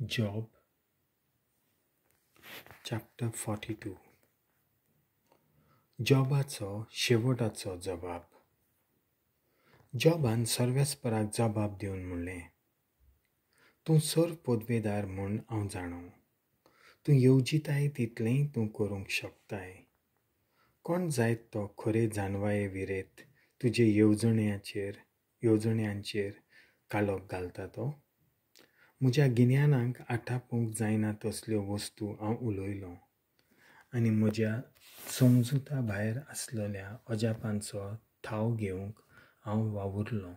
Job chapter 42. जॉबाचो शेवटाचो जबाब. जॉबान सर्वेस्पराक जबाब दिवन म्हणलें, तूं सर्व पदवेदार म्हूण हांव जाणो. तूं येवजिताय तितलेंय तूं करूंक शकताय. कोण जायत तो खरे जानवाये विरेत तुजे येवजण्यांचेर कालोप घालता तो? म्हज्या गिन्यानाक आटापूंक जायना तसल्यो वस्तू हांव उलयलों आनी म्हज्या समजुता भायर आसलेल्या अजापांचो थाव घेवंक हांव वावुरलों.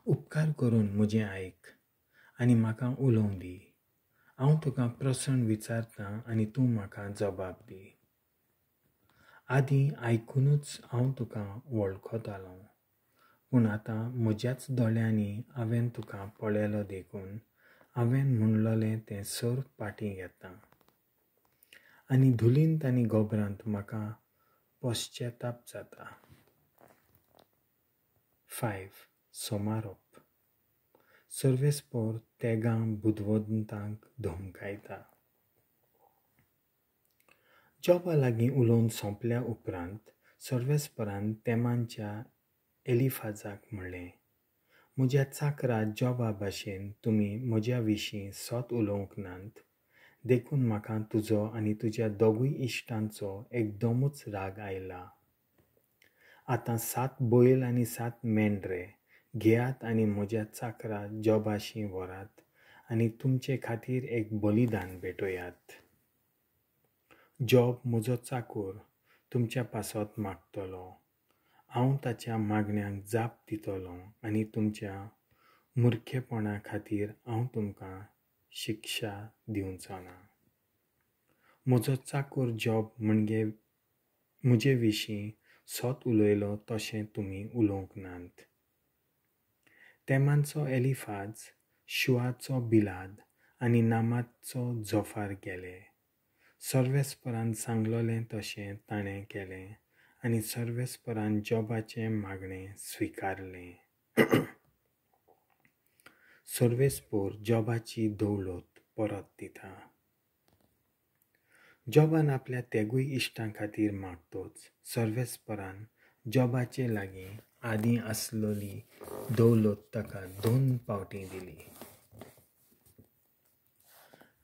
उपकार करून म्हजें आयक आनी म्हाका उलोवं दी. हांव तुका प्रस्न विचारतां आनी तूं म्हाका जबाब दी. आदीं आयकुनूच हांव तुका वळखतालों, पूण आतां म्हज्याच दोळ्यांनी हांवें तुका पळयलो देखून हांवें म्हणलेलें तें सर्व पाटीं घेता. आनी धुलींत आनी गोबरांत म्हाका पश्चाताप जाता. 5. सोमारोप. सर्वेस्पोर तेगां बुदवंतांक धमकायता. जॉबा लागीं उलोवन सोंपल्या उपरांत सर्वेस्परान तेमानच्या एलिफाजाक म्हणलें, म्हज्या चाकरा जॉबा भाशेन तुमी म्हज्या विशीं सत उलोवंक नात, देखून म्हाका तुजो आनी तुज्या दोगूय इश्टांचो एकदमूच राग आयला. आतां 7 बैल आनी 7 मेंढरे घेयात आनी म्हज्या चाकरा जॉबाशी व्हरात आनी तुमचे खातीर एक बलिदान भेटयात. जॉब म्हजो चाकूर तुमच्या पासत मागतलो. हांव ताच्या मागण्यांक जाप दितलों आनी तुमच्या मुर्खेपणा खातीर हांव तुमकां शिक्षा दिवचो ना. म्हजो चाकूर जॉब म्हणजे म्हजे विशीं सत उलयलो तशें तुमी उलोवंक नात. तेमानचो एलिफाज, शुआचो बिलाद आनी नामाचो जोफार गेले. सर्वेस्परान सांगलोलें तशें ताणें केलें आनी सर्वेस्परान जॉबाचें मागणें स्विकारलें. सर्वेस्पोर जॉबाची दौलत परत दिता. जॉबान आपल्या तेगूय इश्टां खातीर मागतोच सर्वेस्परान जॉबाचे लागीं आदीं आसलोली दौलत ताका 2 पावटीं दिली.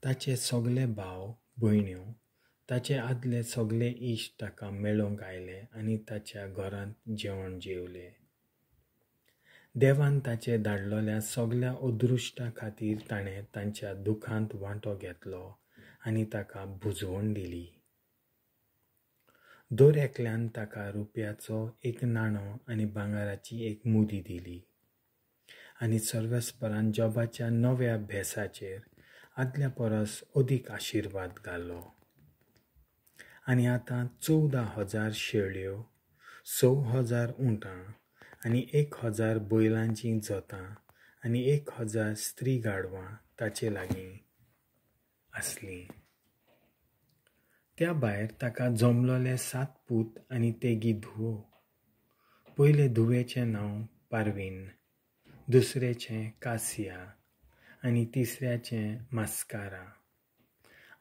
ताचे सगळे भाव भयण्यो, ताचे आदले सगळे इश्ट ताका मेळोवंक आयले आनी ताच्या घरांत जेवण जेवले. देवान ताचे धाडलेल्या सगळ्या अदृश्टा खातीर ताणें तांच्या दुखांत वांटो घेतलो आनी ताका बुजवण दिली. दर एकल्यान ताका रुपयाचो 1 नाणो आनी भांगराची 1 मुदी दिली. आनी सर्वेस्परान जॉबाच्या नव्या भेसाचेर आदल्या परस अदीक आशिर्वाद घालो. आनी आतां 14,000 शेळ्यो, 6,000 उंटां आनी 1,000 बैलांचीं जोतां आनी 1,000 स्त्री गाडवां ताचे लागीं आसलीं. त्या भायर ताका जमलोले 7 पूत आनी तेगी धुवो. पयले धुवेचें नांव पारवीन, दुसरेचें कासिया आनी तिसऱ्याचें मास्कारा.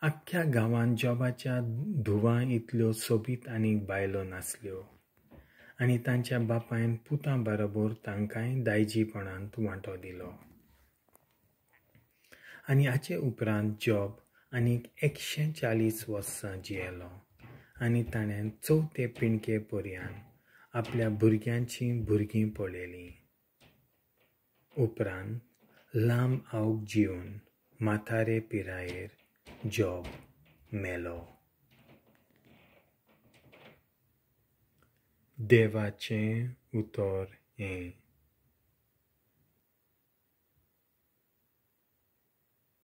आख्ख्या गांवांत जॉबाच्या धुवां इतल्यो सोबीत आनीक बायलो नासल्यो आनी तांच्या बापायन पुतां बरोबर तांकांय दायजीपणांत वांटो दिलो. आनी हाचे उपरांत जॉब आनीक 140 वर्सां जियेलो आनी ताणें 4ते पिणके पर्यान आपल्या भुरग्यांचीं भुरगीं पळयलीं. उपरांत लांब आवक जिवन म्हातारे पिरायेर जॉब मेलो. देवाचें उतर हें.